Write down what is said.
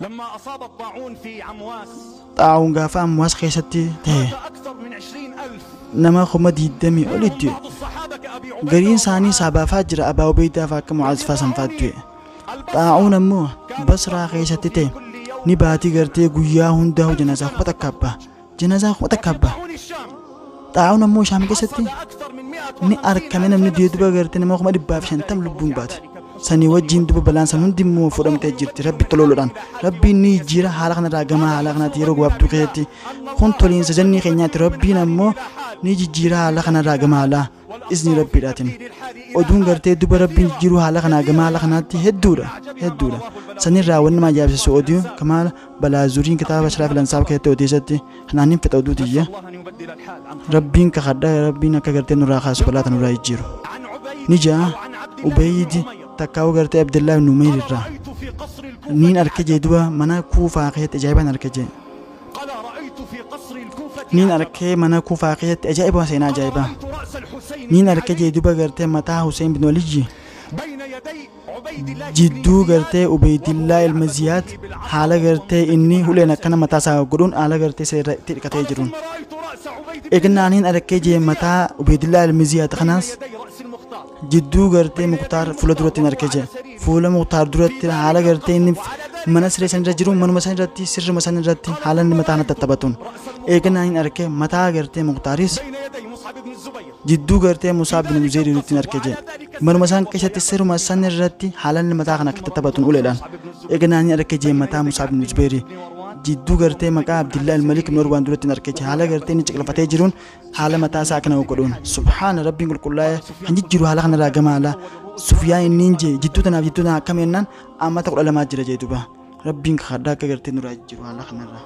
لما أصاب الطاعون في عمواس Xaa'uun gaafa Amwaas keessatti ta'e مات أكثر من 20,000 nama 20,000 olitti بعض الصحابة كأبي عبيدة gariin isaanii saabaafaa jira Abaa Ubeeydaa fa'aa akka Mucaaz fa'aa sanfaa du'e. Xaa'uun ammoo Basraa keessatti ta'e ni baatii gartee guyyaa hundaa janazaa 1,000 abbaa janazaa 1,000 abbaa. طاعون الشام Xaa'uun ammoo Shaam keessatti حصد أكثر من 150 ni arkame namni du'e duba gartee nama 150,000 lubbuun baate. Sanii wajjin duba balaan san hundi immoo fudhamtee jirti rabbi tololuudhaan. Rabbiin ni jijjiira haala kanarraa gama haala kanaatti yeroo gabaabduu keessatti kun toliinsa jannii keenyaatti rabbiin ammoo ni jijjiira haala kanarraa gama haala izni rabbiidhaatiin. Oduun gartee duba rabbiin jijjiiruu haala kanaa gama haala kanaatti hedduudha hedduudha. Sanirraa wanni nama ajaa'ibsiisu oduu kamaala Balaazuriin kitaaba Ashraaf Lansaab keessatti odeessatti kanaan hin fixa oduutiyya. الله أن يبدل الحال عن Rabbiin kakadhaa rabbiin akka gartee nurraa kaasu balaa tan nurraa jijjiiru. عن عبيد Ni ja'a أو عن عبد الله بن Ubaydi عمير takkaa'uu gartee Abdullaa ibn Umayr irraa. رأيت في قصر الكوفة Niin arke jee duba mana Kuufaa keessatti ajaa'ibaan arke jee. قال رأيت في قصر الكوفة Niin عجبا. arkee mana Kuufaa keessatti ajaa'iba seenaa ajaa'ibaa. رأيت رأس الحسين Niin بن arke علي jee duba gartee mataa Hussein bin Waliyyi بين يدي عبيد الله بن jidduu زياد gartee Ubaydillaa ilma Ziyaad haala gartee inni uleen akkana mataa isaa godhuun haala gartee isa irratti dhiqatee jiruun. ثم رأيت رأس عبيد بن Eegnaa niin arkee jee mataa Ubaydillaa ilma Ziyaad بين kanaas يدي رأس المختار jidduu gartee Muktaar fuula duratti hin arke jee. Fuula Muktaar duratti haala gartee inni mana siree san irra jiru manuma san irratti sirruma san irratti haala inni mataa kanatti taphatuun. Eegnaa niin arke mataa gartee Muktaaris بين يدي مصعب بن الزبير jidduu gartee Musaab bin Uzeyr irratti hin arke jee. Manuma san keessatti sirruma san irratti haala inni mataa kana akka taphatuun uleedhaan. Eegnaa niin arke jee mataa Musaab bin Uzeyr jidduu gartee maqaa Abdillaa al-Malik ibn Marwaan duratti hin arke jee. Haala gartee inni ciqilfatee jiruun haala mataa isaa akkana godhuun. Subhaana rabbiin qulqullaa'e kan jijjiiru haala kanarraa gama haala Sufyaan inni hin jee jidduu tanaaf jidduu tana akkam jennaan ammata 12 jira jee duba. Rabbiin kakadhaa akka gartee nurraa jijjiiru haala kanarraa.